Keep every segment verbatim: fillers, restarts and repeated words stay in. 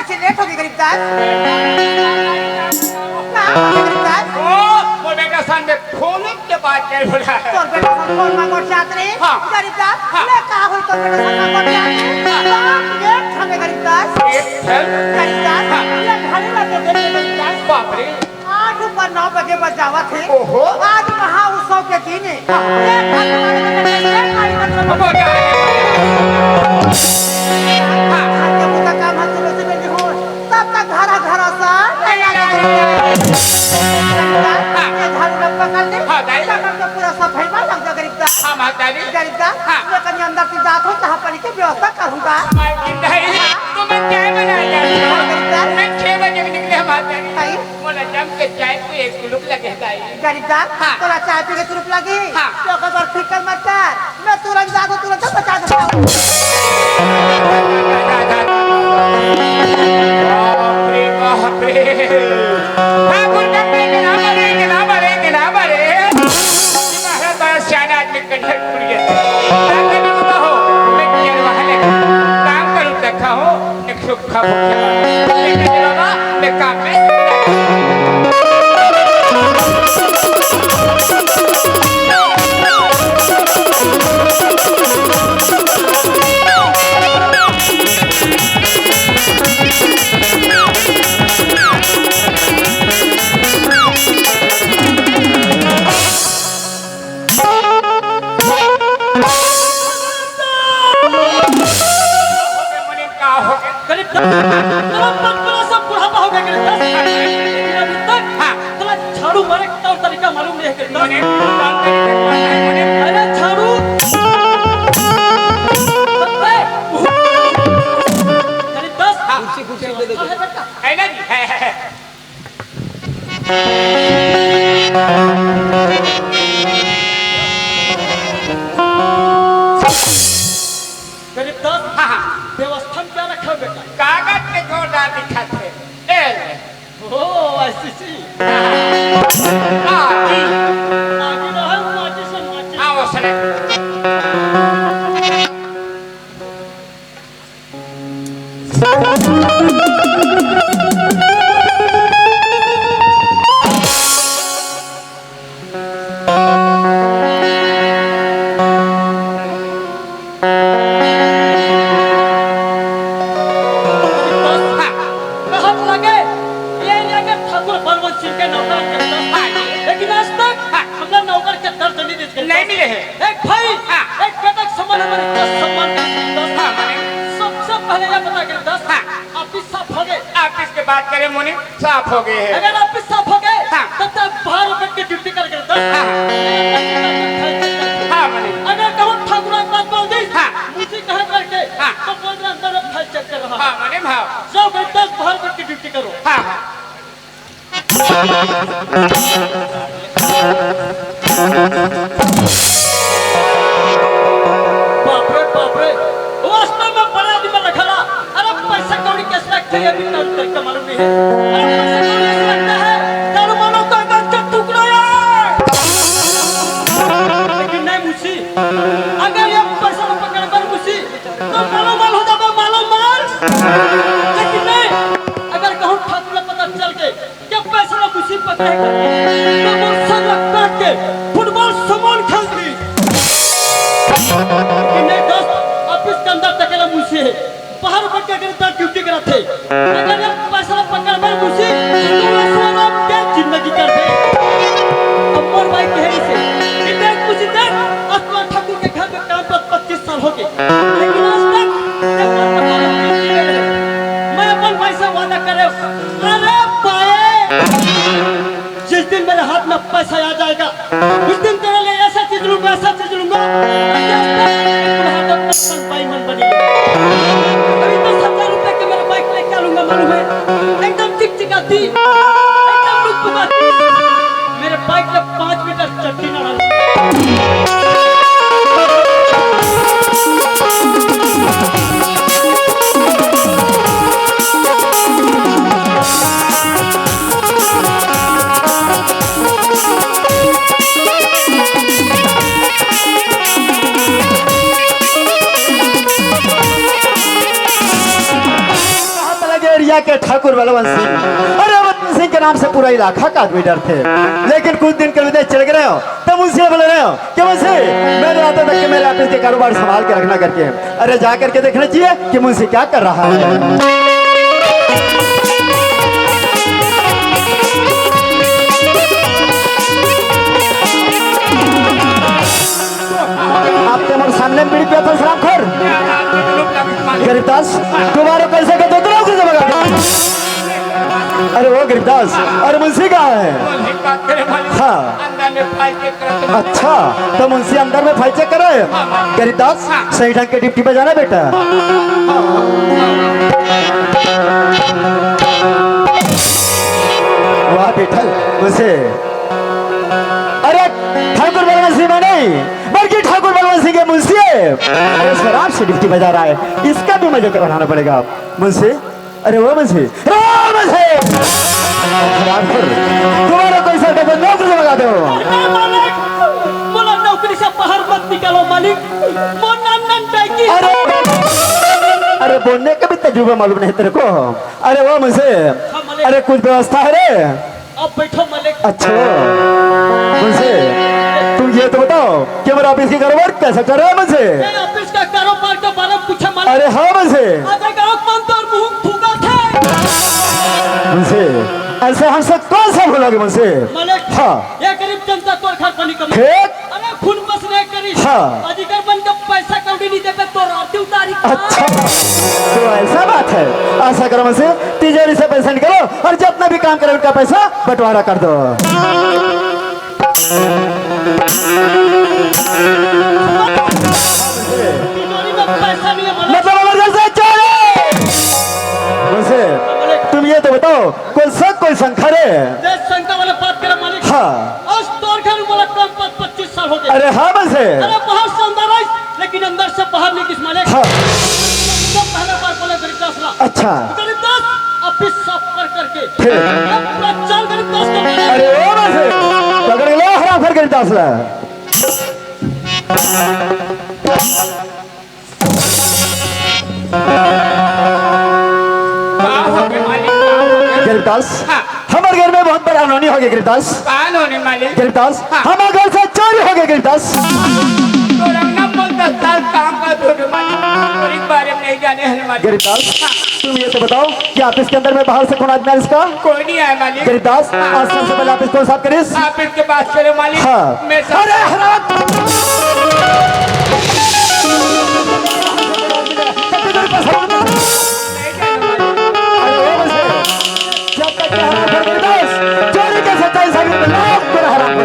से लेट होगे गरीब दास। का होगे गरीब दास? ओ, मोर बेटा सन में फोन के बात नहीं बोला है। तोर बेटा सन फोन में मोर जात रे। हाँ। गरीब दास, हाँ। ले का होई तोर बेटा सन में मोर जात रे? हाँ। बाप रे, थामे गरीब दास। एक ठन। गरीब दास, हाँ। ले घड़ी ला तो देख ले गरीब दास। बाप रे। आठ ऊपर नौ बजे बस जावत हे। ओहो। आज महा उत्सव के दिन हे। हाँ। ये भगवान के जगह ये काली बच्चा को बोल रहा है। हाँ। घर के पूरा काम हम सुबह से बेटी हो, तब तक घरा घरा सा नहीं आ रहा है। हाँ। ये झाड़ू लग पकड़ ले। हाँ, दाई। पकड़ के पूरा सफाई में लग जा गरीब दास। हाँ, माता जी। गरीब दास, हाँ। मैं कहीं अंदर से जात हो, चाह पानी की व्यवस्था करूँगा। मालकिन दाई, हाँ। तो मैं चाय बना लिया। हाँ, गरीब दास। मैं छह बजे निकले, माता जी। भाई। मोला जम के चाय को एक कुलुप लगे दाई। गरीब दास, हाँ। तोला चाय पी के तुरंत लगी। हाँ। तो ओकर बर फिकर मत कर, मैं तुरंत जागो, तुरंत बचा देता हूँ। बाप रे, बाप रे। ठाकुर का पेट ना भरे, ना भरे, ना भरे। महाराज बड़ा सियाना आदमी, कंठे फूट गए। क्या करूँ बाबा हो? मैं किया वहाँ ले काम करूँ, देखा हो। एक सुख का मुख्य बात। ठीक है बाबा, मैं काम में। का हो गया? करीब दस, तेरा पतला सा बुढ़ापा हो गया, करीब दस साल। लेकिन अभी तक हाँ। तेरा झाड़ू मारे का तरीका मालूम नहीं है, करीब दस। मने, मने, अरे झाड़ू। अरे, करीब दस। हाँ। कुर्सी, कुर्सी दे दे। है ना जी? है, है, है। गरीब दास, हाँ, हाँ। व्यवस्था में क्या रखा बेटा? कागज के जोरदार दिखत हे। ए ले। ओ, आईसीसी। हाँ, जी। आगे रहा, माचिस से माचिस। हाँ, वो सने। कहत लगे, ये एरिया के ठाकुर बलवंत सिंह के नौकर के दस भाई, लेकिन आज तक हमला नौकर के दर्ज नहीं देते। नहीं मिले हैं। एक भाई, हाँ। एक बेटा के समान हमारे दस सम्मान के दस। हाँ, माने। सबसे पहले ये बता के दस, हाँ। ऑफिस साफ हो गए। ऑफिस के बात करें मुनि, साफ हो गए हैं। अगर ऑफिस साफ हो गए, हाँ। तब तक बाहर बैठ के ड्यूटी कर गए दस। हाँ। हाँ, माने। अगर कहूँ ठाकुर बात बोल दी, हाँ। मुझे कहा करके, हाँ। तो बोल रहे अंदर में फाइल चेक कर रहा। हाँ, माने भाव। जाओ भाई, दस बाहर बैठ के ड्यूटी करो। हाँ, हाँ। बाप रे, बाप रे। वास्तव में बड़ा आदमी रखला। अरे पैसा कौड़ी के लगता है, ये भी काम करके मालूम नहीं है। अरे पैसा कौड़ी ऐसा लगता है, दारू मानो तो गंज का टुकड़ा है। लेकिन नहीं मुझे, अगर ये पैसा पकड़ कर मुझे तो मालामाल हो जाबे, मालामाल। लेकिन नहीं, अगर कहूँ ठाकुर ला पता चल के, के पैसा ला मुसीबत नहीं करते, तो वो सर ला काट के फुटबॉल सामान खेल दी। लेकिन नहीं दोस्त, ऑफिस के अंदर तक ला मुझे है, बाहर बैठ के अगर इतना ड्यूटी कराते, अगर ये पैसा ला पकड़ में मुझे, तो वो सारा क्या जिंदगी कर दे। अब मोर भाई कहे इसे, कि देख मुझे देख, असला ठाकुर के घर में काम पर पच्चीस साल हो गए, लेकिन आज तक एक बार पता नहीं किसी ने नहीं। मैं अपन भाई से वादा करे, अरे भाई, जिस दिन मेरे हाथ में पैसा आ जाएगा, उस दिन तेरे लिए ऐसा चीज लूंगा, ऐसा चीज लूंगा, कि आज तक एक बुढ़ा तक मन भाई मन बनी। अभी दस हजार रुपए के मेरे बाइक लेके आ लूंगा, मालूम है, एकदम चिकचिकाती, एकदम लुकपुकाती। मेरे बाइक में पाँच मीटर चट्टी ना डालूंगा। के ठाकुर बलवंत सिंह, अरे बलवंत सिंह के नाम से पूरा इलाका का आदमी डरथे। लेकिन कुछ दिन के विदेश चले गए रहे हो, तब मुंशी बोले रहे हो कि मुंशी, मैं तो आता था कि मेरे ऑफिस के कारोबार संभाल के रखना करके। अरे जा करके देखना चाहिए कि मुंशी क्या कर रहा है। आप ते मोर सामने में बीड़ी पिया था, शराबखोर। गरीब दास, दोबारा पैसा के दो, दो रुपये जमा कर दो। अरे वो गरीब दास, अरे मुंशी कहाँ है? हाँ। अच्छा, तो मुंशी अंदर में फाइल चेक करे। गरीब दास, सही ढंग के ड्यूटी पे जाना बेटा। वाह बेटा, मुंशी। अरे ठाकुर बलवंत सिंह नहीं, बल्कि ठाकुर बलवंत सिंह के मुंशी है। अरे शराब से ड्यूटी बजा रहा है, इसका भी मजे को उठाना पड़ेगा। मुंशी, अरे वो मुंशी, अरे वो मुंशी। ठाकुर, दोबारा कोई सा डबल नौकरी लगा दो। अरे मालिक, मोला नौकरी से बाहर मत निकालो मालिक, मोर नाम नाम डाइकी। अरे, अरे बोलने का भी तजुर्बा मालूम नहीं तेरे को। अरे वो मुंशी, हाँ, मालिक। अरे कुछ व्यवस्था है रे। अब बैठो मालिक। अच्छा, मुंशी, तुम ये तो बताओ कि हमारे ऑफिस की कारोबार कैसा चल रहा है मुंशी? ये ऑफिस का कारोबार के बारे में पूछा मालिक। अरे हाँ मुंशी। अरे गाँव कौन तो मुंह फूका था। मुंशी, ऐसे हमसे कौन सा भूलोगे मुंशी? मालिक, हाँ। ये गरीब जनता तोर घर पानी कमा। ठीक। अरे खून पसीने करी। हाँ। अधिकार बन के पैसा कौड़ी नहीं देबे तो राती उतारी। अच्छा, तो ऐसा बात है। ऐसा करो मुंशी, तिजोरी से पैसा निकालो और जितना भी काम करे उनका पैसा बंटवारा कर दो। तिजोरी में पैसा नहीं है, मतलब हमारे घर से चोरी। मुंशी, तुम ये तो बताओ, कोई शक कोई शंका रे? ये शंका वाला बात करे मालिक। हाँ। आज तोर घर वाला काम पर पच्चीस साल हो गए। अरे हाँ मुंशी। अरे बाहर से अंदर आई, लेकिन अंदर से बाहर नहीं किस मालिक। हाँ। तो पहले बार बोले गरीब दास ला। अच्छा। गरीब दास, ऑफिस साफ कर करके। फिर? अब पूरा चाल गरीब दास का मालिक। अरे ओ मुंशी, पकड़ लो हराम कर गरीब दास ला। का हो गए मालिक, का हो गए? गरीब दास, हाँ। हमारे घर में बहुत बड़ा अनहोनी हो गया गरीब दास। का अनहोनी मालिक? गरीब दास, हाँ। हमारे घर से चोरी हो गया गरीब दास। तो रंगना बोलता साल काम का तो मालिक, चोरी के बारे में नहीं जाने हैं मालिक। गरीब दास, हाँ। तुम ये तो बताओ कि ऑफिस के अंदर में बाहर से कौन आदमी आया इसका? कोई नहीं आया मालिक। गरीब दास, हाँ। आज सबसे पहले ऑफिस कौन साफ करिस? ऑफिस के पास चलो मालिक। हाँ। मैं सब अरे हराम। अरे ओ मुंशी, जब तक ये हराम कर गरीब दास, चोरी के सच्चाई साबित नहीं, लाख तेरा हराम कर।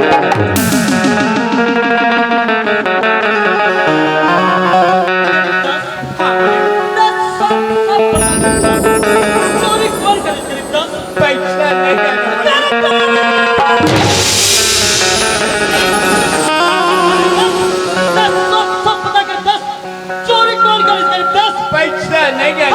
चोरी कौन करे गरीब दास? पैसा नहीं है। सब, सब पता कर दस। चोरी कौन करे गरीब दास? पैसा नहीं है।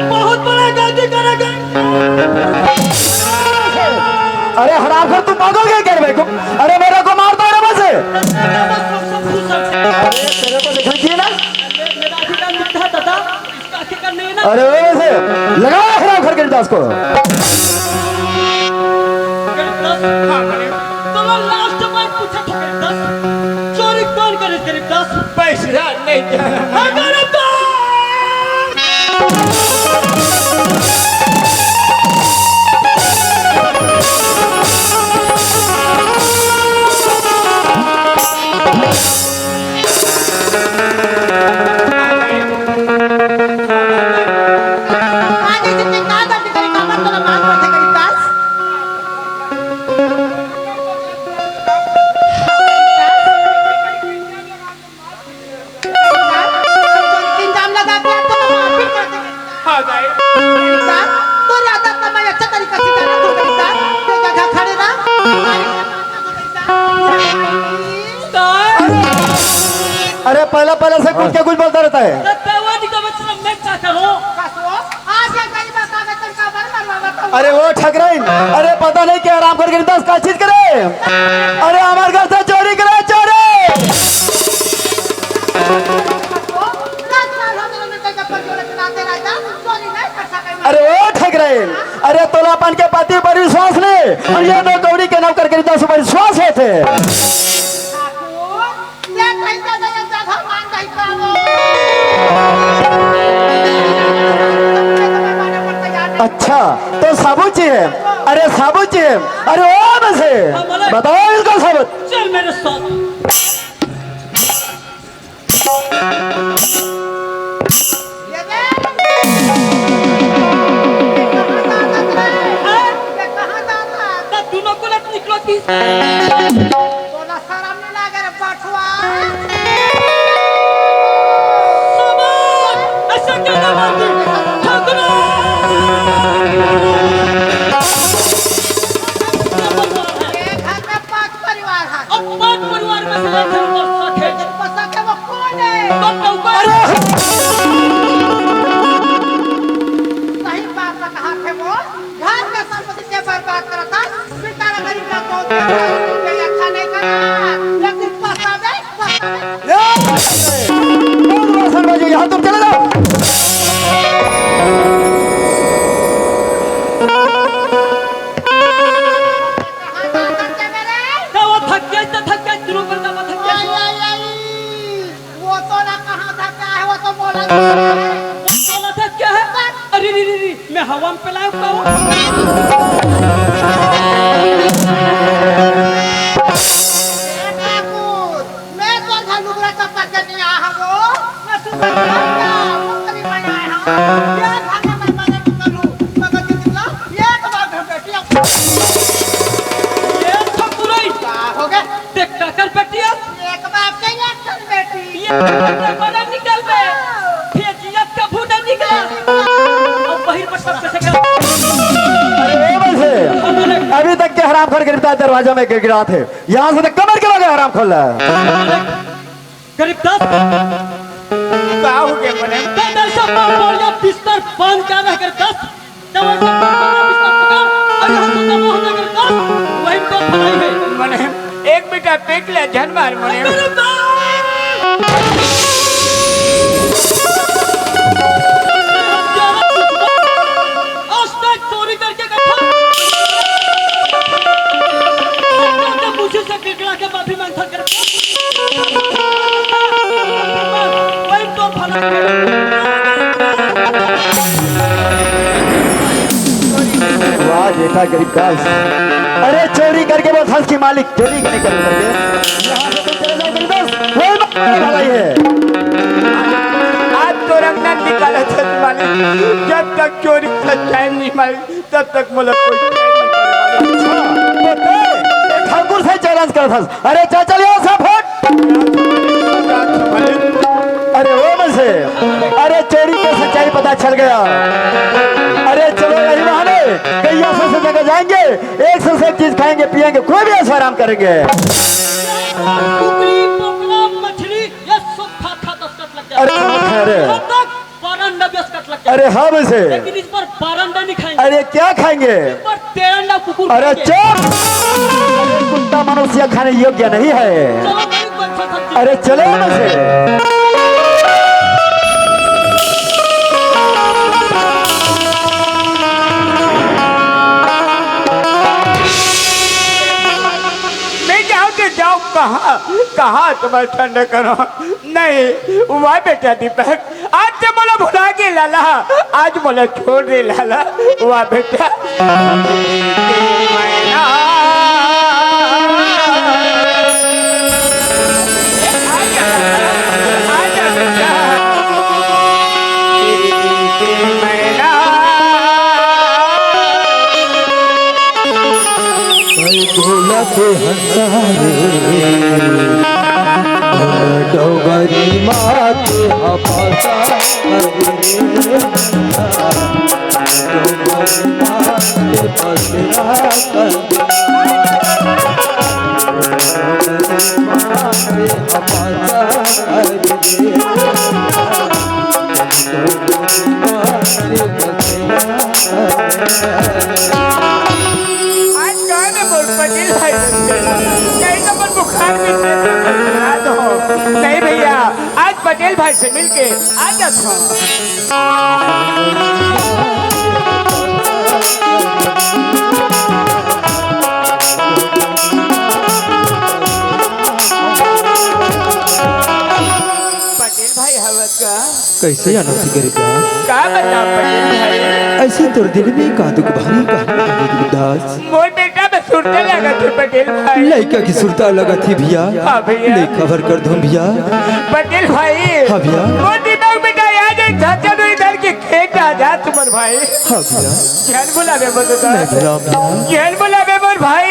बहुत बड़ा गलती करेगा। अरे हरामखोर, तू पागल हो गया क्या रे भाई को? अरे मेरे को मार दो रे बस। अरे तेरे को दिखाई दिए ना? मेरा अधिकार नहीं था दादा, इसका अधिकार नहीं है ना? अरे ओ मुंशी, लगाओ हरामखोर गरीब दास को। गरीब दास, हाँ, गरीब। तो मैं लास्ट बार पूछा था गरीब दास, चोरी कौन करे गरीब दास? पैसा नहीं जाना। हाँ, गरीब दास। आगे जितने का गलती करे, काबर तोला माफ करथे गरीब दास। इंजाम लगा के आप तो ये पहला पहला से कुछ के कुछ बोलता रहता है। तो तवा नहीं तो बस मैं क्या करूं? कसो, आज ये गरीब का वेतन का बर मरवा बताऊं। अरे वो ठकराइन, अरे पता नहीं क्या आराम करके दस का चीज करे। अरे हमारे घर से चोरी करे, चोरी। कसो, रात भर हम लोग मिलकर जब पर जोड़े सुनाते रहता, चोरी नहीं कर सके। अरे वो ठकराइन, अरे तोला अपन के पति पर विश्वास नहीं, और ये दो कौड़ी के नौकर के दस पर विश्वास है थे। ठाकुर, ये कहीं का गलत जगह मान नहीं पावो। अच्छा, तो साबुत जी है। अरे साबुत जी है। अरे ओ बसे, बताओ इनको साबुत। चल मेरे साथ। ये दे। ये कहाँ जाता है? ये कहाँ जाता है? तो दोनों को लत निकलो थी। बोला शर्म नहीं लगे रे बटुआ। सामान! ऐसा क्या ना मारती? ठाकुर! ये घर में पांच परिवार है। अब पांच परिवार में से एक है वो सखे। वो सखे वो कौन है? तो नौकर। अरे! सही बात कहा थे वो। घर का संपत्ति से बर्बाद करता। बेचारा गरीब का कौन देखता है? ये अच्छा नहीं करता। लेकिन पता नहीं, पता नहीं। ए! बहुत बड़ा सर बाजू, यहाँ तुम चले जाओ। कहाँ जाता है मेरे? तो वो थक गया, तो थक गया, शुरू कर दो, वो थक गया। आई, आई, आई। वो तो ना कहाँ थक गया है, वो तो बोला थक गया है। वो बोला थक गया है? अरे रे रे रे, मैं हवा में फैलाया हुआ हूँ। ए ठाकुर, मैं तो घर लुगरा चप्पल के नहीं आया हूँ वो। मैं सुबह घर का मुंह नहीं बनाया हूँ। ये घर में मैं मजे नहीं करूँ। मगर ये निकला, ये तो बात घर बैठी अब। ये ठाकुर आई। का हो गया? देख, काकर बेटी अब। एक बाप के एक ठन बेटी। ये काकर बड़ा निकल बे। भेजिया कभू नहीं निकला। अब बहिर पर सब कैसे कर? अरे ओ बसे, अभी तक के हरामखोर गिरफ्तार दरवाजा में गिड़गिड़ात है। यहाँ से तो कमर के लगे हराम खोल रहा है। गरीब दास। का हो गया मने? तो दर्शक को बढ़िया बिस्तर बांध के रह कर दस। जब ऐसा बिस्तर पकड़, अरे हम तो जब हो गए दस, वही तो भलाई है। मने, एक बेटा पेट ले झन मार मने। गरीब दास। आज तक चोरी करके कथा। मुझे से गिड़गिड़ा के माफी मांगता कर। वाह बेटा गरीब दास, अरे चोरी करके बोल हंस की मालिक चोरी नहीं कर करके। यहाँ से तुम चले जाओ गरीब दास, वही मालिक भलाई है। आज तो रंगना निकाला छत मालिक, जब तक चोरी सच्चाई नहीं मालिक। तब तक मोला कोई चैन नहीं पड़े वाला। अच्छा, तो तैं ठाकुर से challenge करत हस। अरे चल, चल यहाँ से फट। अरे ओ बसे, अरे चोरी के सच्चाई पता चल गया। अरे चलो यही बहाने कहीं ऐसे से जगह जाएंगे, एक से एक चीज खाएंगे पिएंगे, कोई भी ऐसा आराम करेंगे। कुकरी, बोकरा, मछली, ये सब खा खा दस कट लग जाए। अरे, अरे। यहाँ तक बारह अंडा भी असकट लग जाए। अरे हाँ बसे। लेकिन इस बार बारह अंडा नहीं खाएंगे। अरे क्या खाएंगे? इस बार तेरह अंडा कुकुर अरे खाएंगे। चुप। अरे कुत्ता मनुष्य खाने योग्य नहीं है। चलो, नहीं बन सकती। अरे चलो बसे। मैं जाऊँ तो जाऊँ कहाँ, कहाँ तुम्हें ठंड करो? नहीं, वाह बेटा दीपक, आज तो मोला भुला गे लाला, आज मोला छोड़ दे लाला, वाह बेटा। बोलत हंसा रे, डोगरी माँ के हंसा रे, डोगरी माँ के बसरा रे। आज का में बोल पटेल भाई, कहीं तो अपन बुखार में से तो खराब हो। नहीं भैया, आज पटेल भाई से मिलके आ जाता हूँ। पटेल भाई हवस का? कैसे अनोखी गरीब दास? का बताओ पटेल भाई? ऐसे तोर दिल में का दुख भारी का है गरीब दास? मोर बेटा में सुरता लगत हे पटेल भाई। लइका की सुरता लगत हे भैया। हाँ भैया। ले खबर कर दूं भैया। पटेल भाई। हाँ भैया। मोर दिमाग में का आ जाए, चाचा तो इधर के खेत आ जा तुम्हार भाई। हाँ भैया। झन भुलाबे मोर दादा। नहीं भुलाऊं भैया। झन भुलाबे मोर भाई।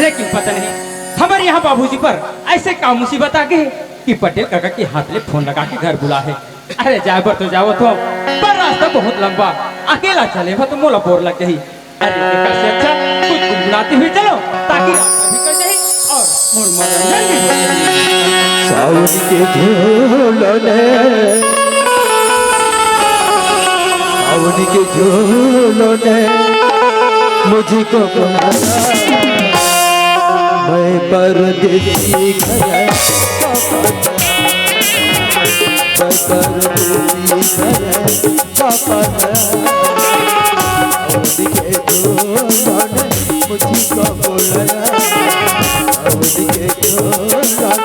लेकिन पता नहीं हमर यहाँ बाबूजी पर ऐसे का मुसीबत आ गे कि पटेल काका के हाथ ले फोन लगा के घर बुला हे। अरे जाए बर तो जावत हों, पर रास्ता बहुत लंबा, अकेला चले बर तो मोला बोर लग जाही। अरे एकर से अच्छा कुछ गुनगुनाते हुए चलो, ताकि रास्ता भी कट जाही और मोर मनोरंजन भी हो जाही। सावन के झोलों ने, सावन के झोलों ने मुझको बुलाया, मैं परदेसी घर, मैं परदेसी घर वापस। सावन के झोलों ने मुझको बुलाया, सावन के झोलों ने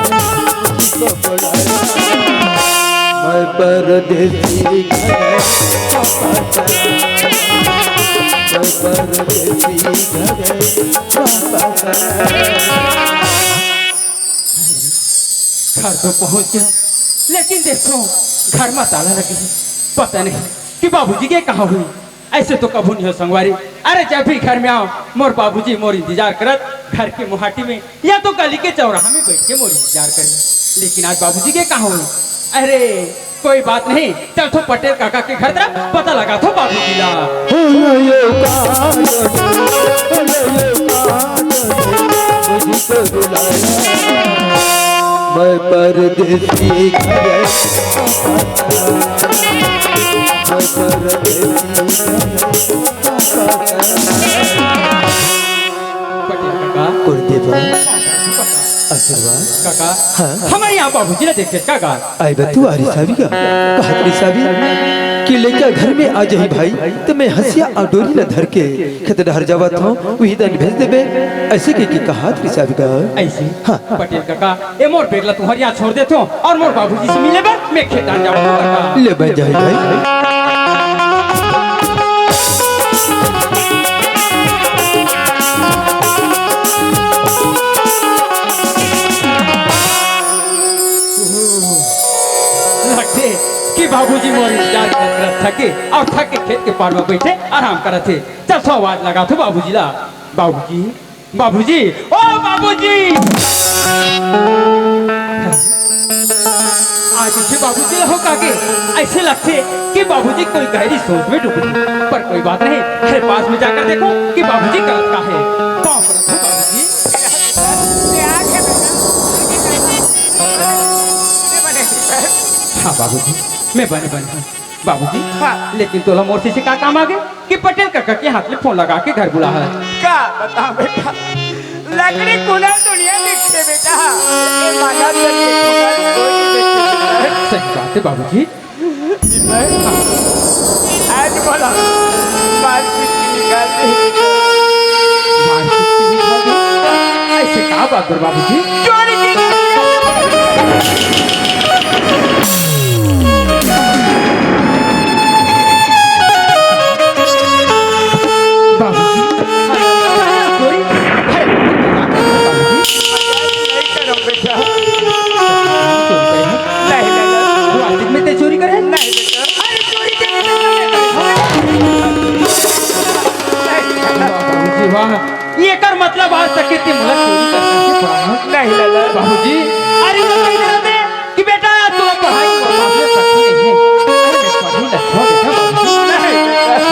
मुझको बुलाया, मैं परदेसी घर वापस, मैं परदेसी घर वापस। घर तो पहुंच गया, लेकिन देखो, घर में ताला लगे हे। पता नहीं कि बाबूजी के कहाँ हुई। ऐसे तो कभू नहीं हो संगवारी। अरे, जब भी घर में आव, मोर बाबूजी मोर इंतजार करत घर के मुहाटी में या तो गली के चौराहा में बैठ के मोर इंतजार करे। लेकिन आज बाबूजी के कहाँ हुई? अरे, कोई बात नहीं, चल तो पटेल काका के घर तरफ पता लगा तो बाबूजी ला। मैं परदेसी घर, मैं परदेसी घर। पटेल काका। गुरुदेव। आशीर्वाद। काका। हाँ। हमर यहाँ बाबूजी ला देखे काका। आए बा तू आरी सावी का। कहत रही सावी कि लइका घर में आ जाही भाई, त मैं हंसिया अउ डोरी ला धर के खेत डहर जावत हों, उही दन भेज देबे, ऐसे कहिके कहत रही सावी का। ऐसे? हाँ। पटेल काका, ए मोर बेग ला तुम्हर यहाँ छोड़ देथों अउ मोर बाबूजी से मिले बर मैं खेत डहर जावत हों काका। ले बन जाही भाई। लगथे कि बाबूजी मोर इंतजार करत थके अउ थक के खेत के पार में बैठे आराम करत हे। चल तो आवाज लगाथों बाबूजी ला। बाबूजी, बाबूजी, ओ बाबूजी। आज इसे बाबूजी ला हो का गे? ऐसे लगथे कि बाबूजी कोई गहरी सोच में डूबे हे। पर कोई बात नहीं, अरे पास में जाकर देखों कि बाबूजी करत का हे। पाँव परत हों बाबूजी। हाँ बाबूजी, मैं बने बने हूँ। बाबूजी, हाँ। लेकिन तोला मोर से का काम आगे कि पटेल काका के हाथ ले फोन लगा के घर बुला हे? का बताओं बेटा, लकड़ी कुना दुनिया दिखथे बेटा, ये मानव जगत के कुना कोई नहीं दिखथे। सही बात हे बाबूजी। आज बोला, मारपीट की निकाल दे। मारपीट की निकाल दे? ऐसे का बात कर बाबूजी? चोरी की बाबूजी, चोरी? अरे, बाबूजी। नहीं करो बेटा। नहीं, नहीं, नहीं। प्लास्टिक में ते चोरी करे? नहीं बेटा। अरे, चोरी के नहीं करे। ला बार सके ते मोला चोरी कर करके पढ़ा। नहीं लाला। बाबूजी। अरे वो कह रहे थे कि बेटा, तोला पढ़ाई में बाप रे पढ़ी नहीं है। अरे मैं पढ़ी न छो बेटा बाबूजी। नहीं। आज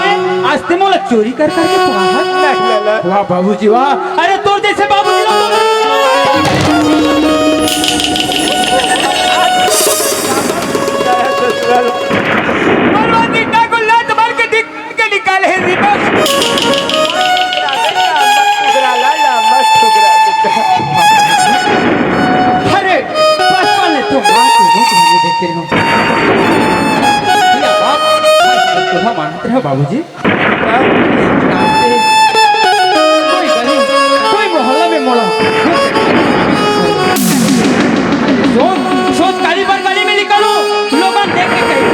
ते, आज ते मोला चोरी कर करके पढ़ा। नहीं लाला। वाह बाबूजी वाह। अरे तोर जैसे बाबूजी लोग तो भगवान जी का को लात मार के दिख के निकाले हे रिबन। अरे, बचपन में तो माँ को बहुत माने देखे हो। या बाप, तुम्हारा मानते हो बाबूजी? कोई गली, कोई मोहल्ला में मोला। सोच, सोच, काली पर गली में निकलो, लोगन देख के कही,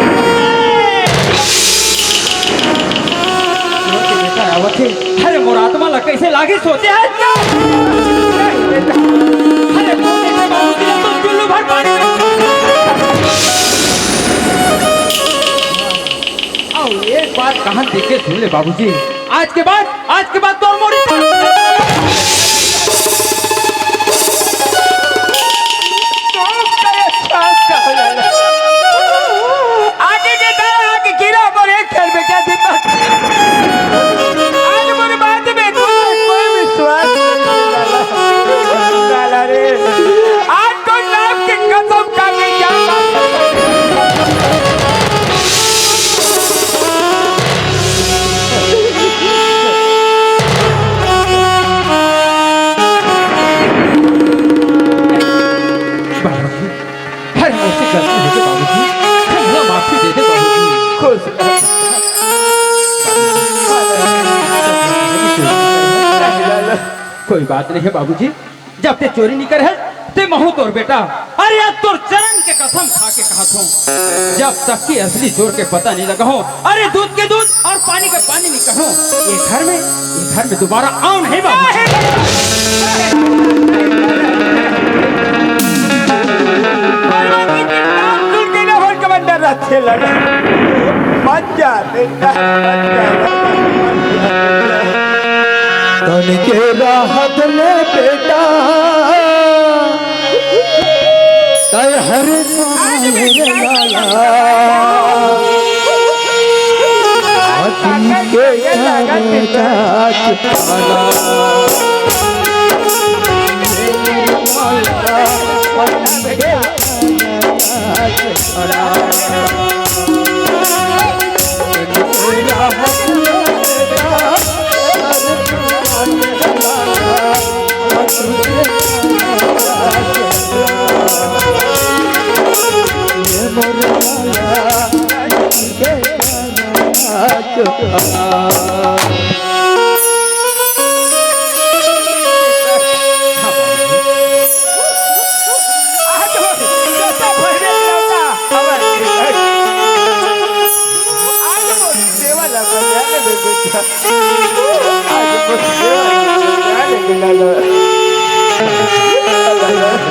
"ए, बेटा आवत हे।" अरे मोर आत्मा ला कैसे लागे सोचे है? अरे तू जैसे बाबूजी ला तो चुल्लू भर पानी। अउ एक बात कहन देखे सुन ले बाबूजी, आज के बाद, आज के बाद तोर मोरी आगे के तारा आके गिरा मोरे घर में क्या दिमाग? आज मोरे बात में कोई, कोई विश्वास नहीं करने वाला। साला रे, आज तो नाम के कसम खा के क्या बात कर रहा है? बाबूजी, हर मोर से गलती हो गई बाबूजी, हमला माफी दे दे बाबूजी। खुश रह। कोई बात नहीं है बाबूजी, जब ते चोरी नहीं करे है, ते महू तोर बेटा। अरे आज तोर चरण के कसम खा के कहत हूँ, जब तक कि असली चोर के पता नहीं लगा हो, अरे दूध के दूध और पानी का पानी नहीं कहो, ये घर में, ये घर में दोबारा आओ नहीं बाबूजी। कमांडर रथे लगा। मत जा, बेटा, मत जा। तन के राहत ले बेटा, तय हर साल लाला। आदमी के करे जात खाना।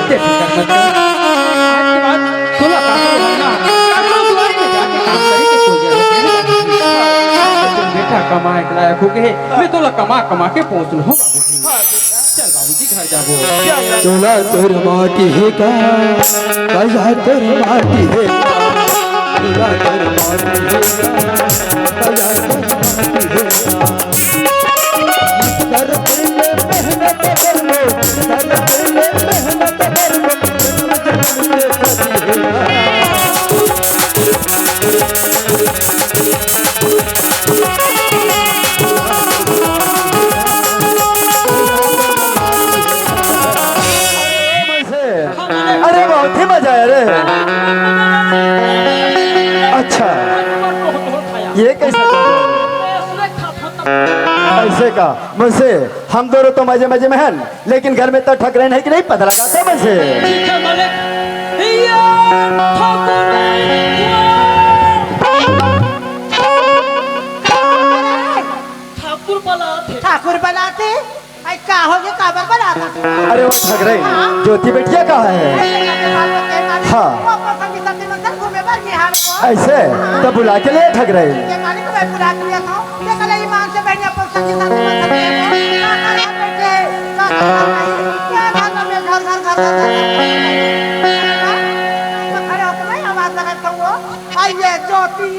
ते फिकर मत कर। आज के बाद तोला काकरो घर ना, काकरो दुआरी में जाके काम करे के कोई जरूरत नहीं बाबूजी। आज तो तोर बेटा कमाए के लायक हो गए हे, मैं तोला कमा कमा के पोस लूँ बाबूजी। चल बाबूजी घर जाबो। तोला तोर माटी हे का, कजा तोर माटी हे का, तोला तोर माटी हे का, कजा तोर माटी हे का। अरे बहुत ही मजा आया रे। अच्छा, ये कैसा काम है? ऐसे का? मुंशी, हम दोनों तो मजे मजे में हैं, लेकिन घर में तो ठकरे नहीं कि नहीं पता लगा था मुंशी। ठीक है मालिक। ये ठाकुर। ठाकुर बलाते। ठाकुर बलाते? आई का हो गया, काबर बलाता? अरे वो ठकरे, हाँ? ज्योति बेटिया कहाँ है? हाँ। अइसे? त बुला के ले आ ठगरई। ये काली को मैं बुला के ले आता हूँ। ये कल ईमान से बहन अपन सखी साथी बन सकते हैं। ना, ना, ना, बैठे। ना, ना, ना, नहीं। ना, ना, ना, मैं घर, घर, घर, घर, घर, घर। तो खड़े होके मैं आवाज लगाता हूँ। आइए, ज्योति।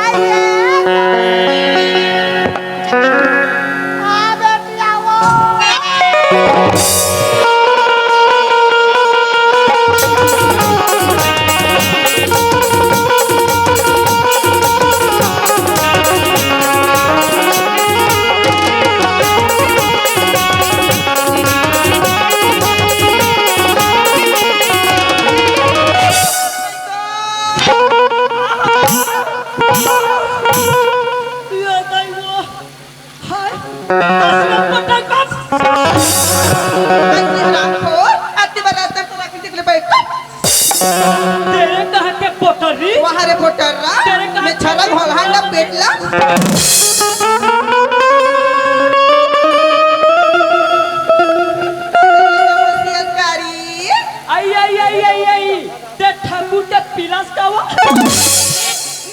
आइए। आ बेटी, आओ। ये दाई वो। हाय, असला पटाखा। अरे हरामखोर, अति बड़ा रास्ता में तोरा के निकले बैठ। तेरे कहाँ के पोटरी? वहाँ रे पोटर्रा, तेरे कहाँ मैं छला के घोलहांडा पेटला। आई, आई, आई, आई, आई। ते ठाकुर के पिलास का वो?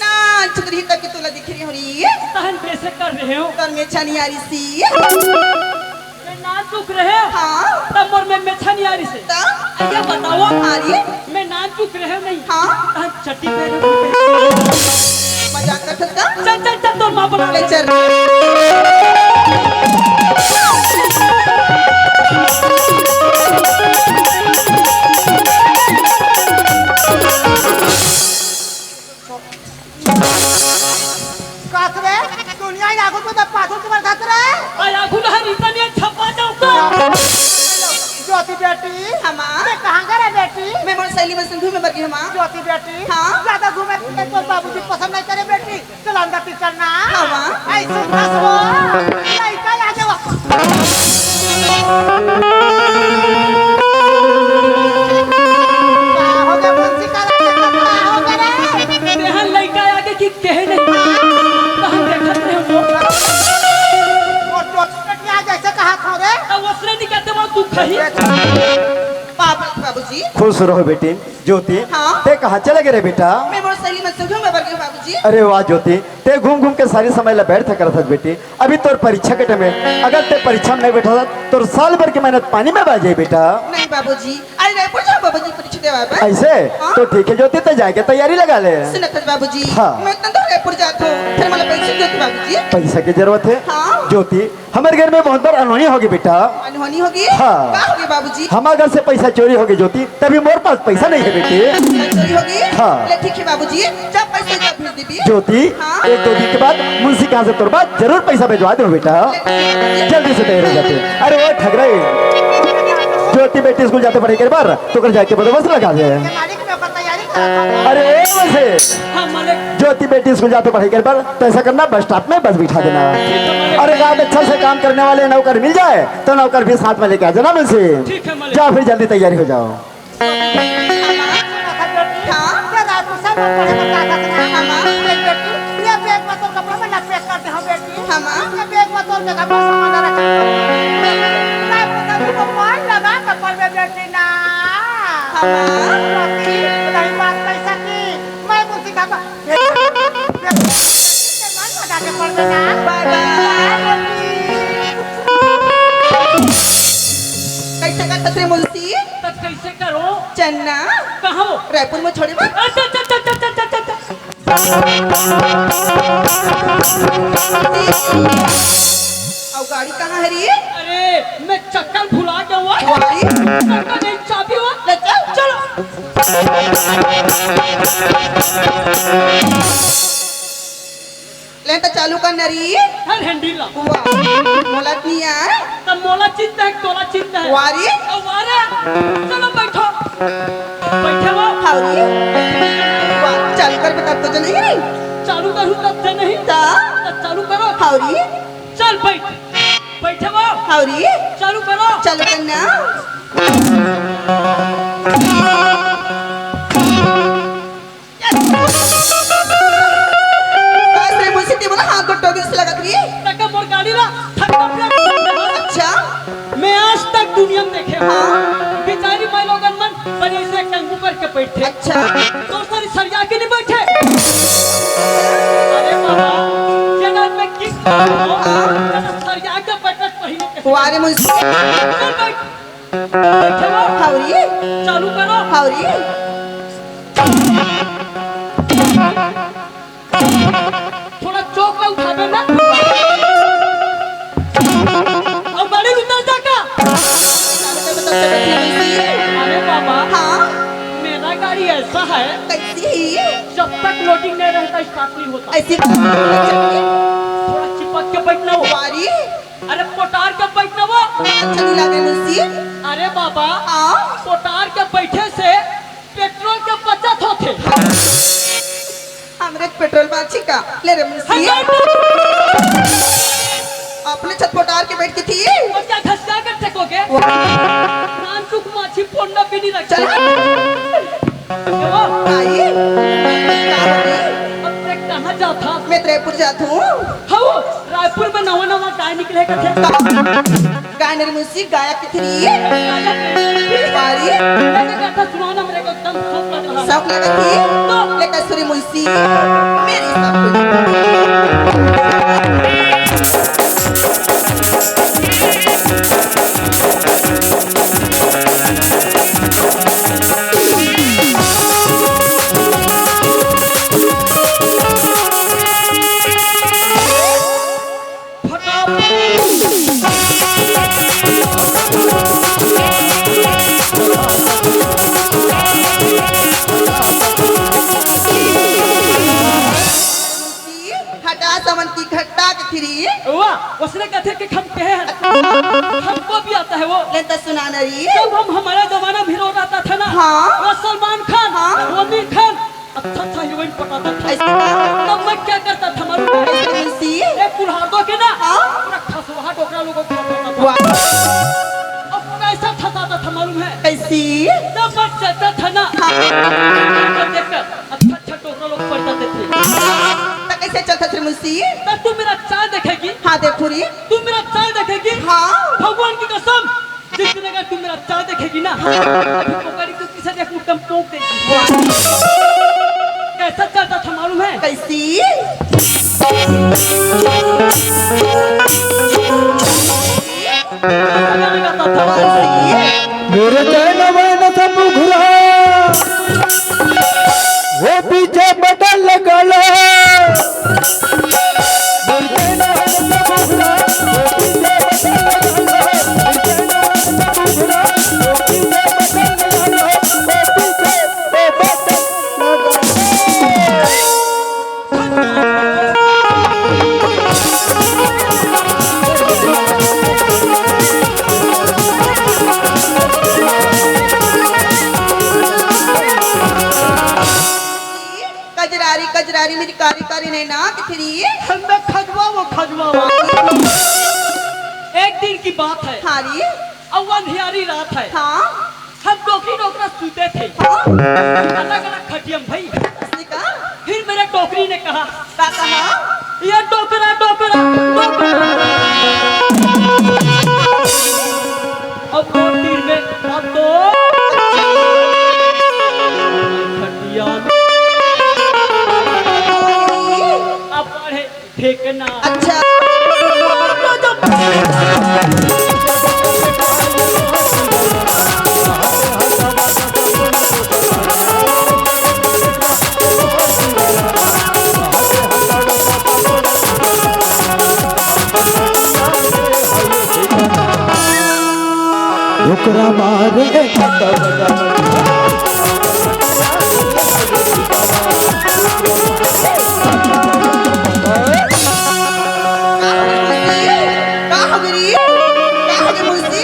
ना, छुदरी तक की तोला दिख रही हो रही। तहन कैसे कर रहे हो? तोर मेछा नियारी सी। मैं नान चुक रहे हो? हाँ। तब मोर में मेछा नियारी से। तब? ये बताओ। हाँ रे। मैं नान चुक रहे हो नहीं? हाँ। तहन चड्डी पहने हो? मजाक कर सकता? चल, चल, चल, तोर माँ बुला ले। ले चल। कास रे, दुनिया ही आगू में तो पाछू से बरसात रे। आ आगू ना हरी तनिया छपा जाऊ का। ज्योति बेटी। हमा। मैं कहाँ करे बेटी? मैं मोर सहेली में संग घूमे बर गे हमा। ज्योति बेटी। हाँ। ज्यादा घूमे फिरे तो बाबूजी पसंद नहीं करे बेटी। चल अंदर ती चलना। हमा। ऐसे बस वो। लइका आ जावा। का हो गे मुंशी का लइका, का हो गे रे? तेहन लइका आगे कि कहे नहीं। तहन देखत रहे हो। और चोट चटिया जैसे कहा था रे। अब उसने नहीं कहते वो तू कहीं। बाबू, बाबूजी। खुश रहो बेटी। ज्योति, हाँ? ते कहाँ चले गे रे बेटा? मैं मोर सहेली मन से घूमे बर गे हूँ बाबूजी। अरे वाह ज्योति, ते घूम घूम के सारी समय ला व्यर्थ करत हस बेटी। अभी तोर परीक्षा के time हे, अगर ते परीक्षा में नहीं बैठा त तोर साल भर के मेहनत पानी में बह जाही बेटा। नहीं बाबूजी, अरे रायपुर जाहूँ बाबूजी परीक्षा देवाय बर। ऐसे? हाँ? तो ठीक हे ज्योति, ते जाए के तैयारी लगा ले। सुनत हस बाबूजी, हाँ। मैं इतना दूर रायपुर जात हूँ, फिर मोला पैसे दे दो बाबूजी। पैसा के जरूरत हे? हाँ। ज्योति, हमर घर में बहुत बार अनहोनी होगे बेटा। अनहोनी होगे? हाँ। का होगे बाबूजी? हमर घर से पैसा चोरी होगे ज्योति, तभी मोर पास पैसा नहीं हे बेटी। पैसा चोरी होगे? हाँ। ले ठीक हे बाबूजी, जब पैसा जब भेज देबी। ज्योति, हाँ। एक दो दिन के बाद मुंशी के यहाँ से तोर पास जरूर पैसा भेजवा देहूँ बेटा। ले ठीक हे बाबूजी। जल्दी से तैयार हो जा तैं। अरे ओ ठगरई, ज्योति बेटी स्कूल जाथे पढ़ई करे बर, त ओकर जाए के बंदोबस्त लगा दे। अरे ओ वैसे, हाँ, मालिक। ज्योति बेटी स्कूल जाथे पढ़ई करे बर, त ऐसा करना, बस स्टॉप में बस बिठा देना। ठीक है, मालिक। अरे, अगर अच्छा से काम करने वाले नौकर मिल जाए, तो नौकर भी साथ में लेके आ जाना मुंशी। ठीक है, मालिक। जाओ, फिर जल्दी तैयारी हो जाओ। हाँ, माँ। हाँ, माँ। ये बैग में तोर कपड़ा में लपेट कर दे, हाँ, बेटी। हाँ, माँ। ये बैग में तोर कपड़ा में सामान रख। मैं तो सभी को पान लगा कपड़ में, बेटी ना। हाँ, माँ। बेटी, रही बात पैसा की, मैं मुंशी का मन लगा के पढ़ बेटा। बाबा। कैसे करत रे मुंशी? तब कैसे करो? चन्ना। कहाँ हो? रायपुर में छोड़े बा। अच्छा, अच्छा, अच्छा। अउ गाड़ी कहाँ हे रे? अरे, मैं चक्कर भुला के हुआ। गाड़ी? चक्कर नहीं, चाबी हुआ। ले चल। चलो। ले त चालू कर नरी। हर हैंडल ला। वाह, मोला त नहीं आय। त मोला चिंता हे, तोला चिंता हे। वारी। अब वारा। चलो बैठो। बैठे हो? हावरी। वाह, चालू कर बता तो नहीं रे। चालू करूँ तब से नहीं। ता? त चालू करो। हावरी। चल बैठ। बैठे हो? हावरी। चालू करो। चालू कर ना। बस रे, मुंशी ते मोला हाथ गोड़ टोगिस लगत रही। तक मोर गाड़ी ला धक्का ब्रेक। अच्छा। मैं आज तक दुनिया में देखे हूँ। हाँ। बेचारी माई लोगन मन बने से कंगाल बैठे। अच्छा। तो सर सरिया के नहीं बैठे। अरे बाबा, ये ना मैं किस सरिया के बैठत पहिने के। वारे मुझसे। चल बैठ। बैठे हो? हावरी। चालू करो। हावरी। थोड़ा चौक में उठा दे ना। और गाड़ी उतर जा का? अरे बाबा, हाँ? मेरा गाड़ी ऐसा है, कैसी है? जब तक लोडिंग नहीं रहता, स्टार्ट नहीं होता। ऐसी थोड़ा चिपक के बैठना हो। वारी। अरे पोटार के बैठना हो। अच्छा नहीं लगे मुंशी। अरे बाबा, हाँ? पोटार के बैठे से पेट्रोल के बचत होथे। हमरे पेट्रोल बाची का? ले रे मुंशी। अपने छत पोटार के बैठ के थी। और क्या घसका के ठेकोगे? वाह। नानचुक माछी फोड़ना भी नहीं रखते। चल। ये वो। आई। का हो गई? अब तक कहाँ जाता? मैं तो रायपुर जात हूँ। हाँ, रायपुर में नवा नवा गाय निकले का थे। गाय नहीं मुंशी, गायक किथे रही है? बारी। मैंने कहा था, सुनाना मेरे को एकदम शौक लग रहा है। शौक लगा थी? तो? लेकर सुरी मुंशी, मेरी सब कुछ। हटा समन की घट्टा के फिरी। वाह, उसने कथे कि हम कहे हैं। हमको भी आता है वो। ले तो सुना ना री। जब हम, हमारा जमाना में हीरो रहता था ना, हाँ। वो सलमान खान, हाँ। वो आमिर खान, अच्छा अच्छा हीरोइन पटाता था। ऐसा? तब मैं क्या करता था मालूम है? ऐसा मुंशी? एक कुल्हाड़ों के ना, हाँ। पूरा खसवा डोकरा लोगों को खाता था। वाह। अब कैसा फंसाता था मालूम है? कैसी? जब मैं चलता था ना, हाँ। तो देखकर अच्छा अच्छा डोकरा लोग पड़ जाते थे। तो कैसे चलता था मुंशी? तब तू मेरा चाल देखेगी। हाँ, देखूरी। तू मेरा चाल देखेगी। हाँ। भगवान की कसम, जिस दिन अगर तू मेरा चाल देखेगी ना, हाँ। अभी पोकरी तू किसे देख, मुक्कम टोक देगी। वाह। कैसा चलता था मालूम है? कैसी? कैसी? मेरे चैन वैन सब घुरा, वो पीछे बटन लगा लो। कजरारी कजरारी मेरी कारी कारी नैना किथे री? हम खजवा वो खजवा। एक दिन की बात है। हाँ री। अउ अंधियारी रात है। हाँ। हम डोकरी डोकरा सूते थे। हाँ। अलग अलग खटिया में भाई। उसने कहा? फिर मेरे डोकरी ने कहा। का कहा? ये डोकरा डोकरा डोकरा। अब वो तीर में अब तो खटिया में। अब पढ़े फेंकना। अच्छा। ओकरा मारे का हो गई? का हो गई मुंशी?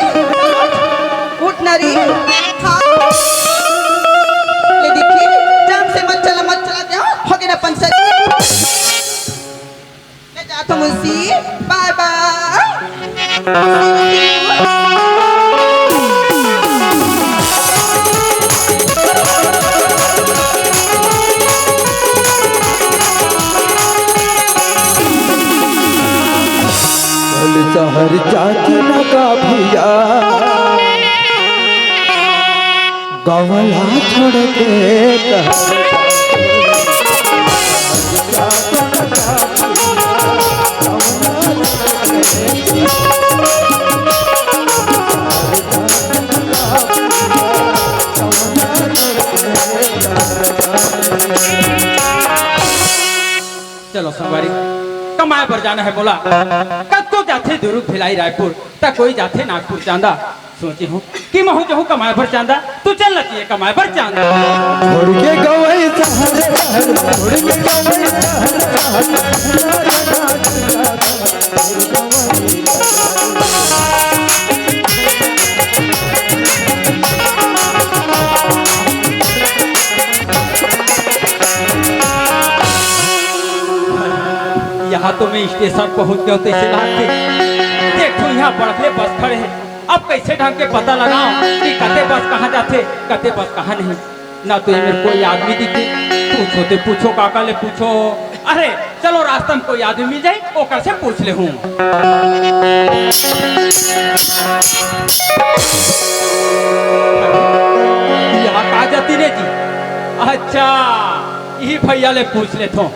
उठ ना री। हाँ। ये देखी, जाम से मत चला, मत चला, जाओ, हो गया ना पंचर। मैं जाता हूँ मुंशी, बाय बाय। चल शहर जाके ना का भैया, बावला छोड़ के कहा। चलो संगवारी, कमाए बर जाना हे मोला। कतको जाथे दुरुग भिलाई रायपुर, त कोई जाथे नागपुर चांदा। सोचे हूँ कि महूँ जहूँ कमाए बर चांदा, तू चल ना चाहिए कमाए बर चांदा। छोड़ के गवई शहर, शहर, छोड़ के गवई शहर, शहर। यहाँ तो मैं स्टेशन पहुँच गया तइसे लागथे। देखो यहाँ बड़कले बस खड़े हे, अब कइसे ढंग के पता लगाओ कि कते बस कहाँ जाथे, कते बस कहाँ नहीं। ना तो ये मेर कोई आदमी दिखे, पूछो ते पूछो, काका ले पूछो। अरे चलो रास्ता में कोई आदमी मिल जाए, ओकर से पूछ ले हूँ। यहाँ का जाती रे जी? अच्छा, इही भैया ले पूछ लेथों।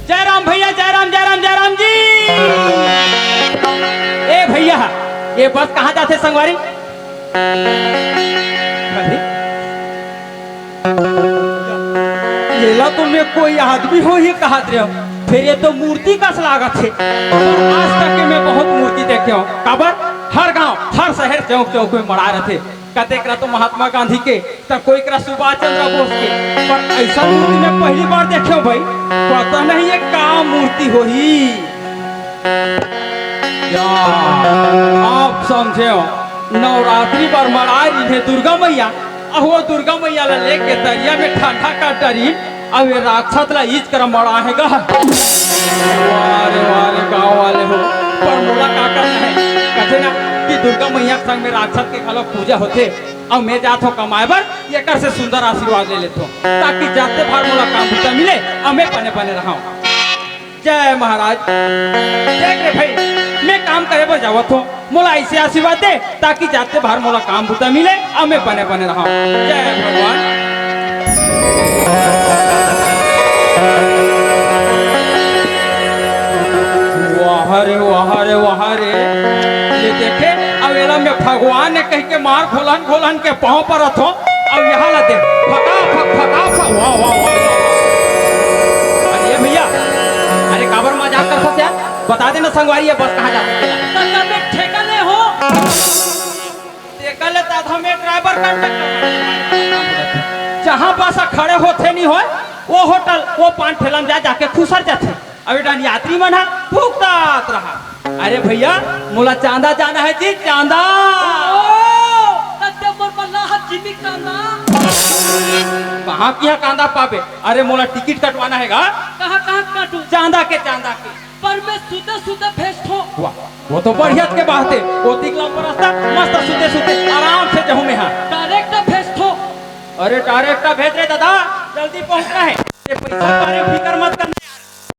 जय राम भैया, जय राम, जय राम, जय राम जी। ए भैया, ये बस कहाँ जाथे संगवारी? अरे, येला तो मैं कोई आदमी होही कहत रहेंव, फेर ये तो मूर्ति कस लागत हे। आज तक के मैं बहुत मूर्ति देखे हंव, काबर हर गांव, हर शहर, चौक चौक में मड़ा रथे। कते करा तो महात्मा गांधी के, त कोई करा सुभाष चंद्र बोस के, पर अइसन मूर्ति मैं पहली बार देखे हंव भाई। पता नहीं ये का मूर्ति होही। या, आप समझे हो, नवरात्रि बर मड़ाए रहिथे दुर्गा मैया, अउ वो दुर्गा मैया ला लेके तरिया में ठंडा कर डरिन, अउ ये राक्षस ला इच करा मड़ाए हे गा। वाह रे वाह रे, गाँव वाले हो, पर मोला का करना हे? कथे ना कि दुर्गा मैया के संग में राक्षस के घलो पूजा होथे। अब मैं जात हंव कमाए बर, एकर से सुंदर आशीर्वाद ले लेथों, ताकि जाते भार मोला काम बूता मिले, अब मैं बने बने रहंव। जय महाराज। देख रे भाई, मैं काम करे बर जावत हंव, मोला अइसे आशीर्वाद दे, ताकि जाते भार मोला काम बूता मिले, अब मैं बने बने रहंव। जय भगवान। वाह रे, वाह रे, वाह रे। ये देखे, अब एला मैं भगवान ने कहि के मार घोलन घोलन के पाँव परत हंव। अब यहाँ ला दे, फटाफट, फटाफट, वाह, वाह, वाह, वाह। अरे भैया, अरे काबर मजाक करथस यार? बता देना संगवारी, ये बस कहाँ जाथे तेला। त का मैं ठेका ले हंव? ठेका ले त आधा मैं ड्राइवर कंडक्टर। जहाँ बस खड़े होथे नहीं होय, वो होटल, वो पान ठेला में जा, जाके खुसर जाथे। अउ ए डाहन यात्री मन ह भुगतात रहा। अरे भैया, मोला चांदा जाना हे जी, चांदा। ओ, तब मोर बर लाहत जिमी कांदा। कहाँ किहाँ कांदा पाबे? अरे मोला टिकट कटवाना हे गा। कहाँ, कहाँ काटू? चांदा के, चांदा के। पर मैं सुते सुते भेजथों। वाह, वो तो बढ़िया के बात हे। वो तिकला पर रास्ता मस्त सुते सुते आराम से जहूँ मैं हा। डायरेक्ट भेजथों। अरे डायरेक्ट भेज रे दादा, जल्दी पहुँचना हे। ये पैसा बारे फिकर मत करना।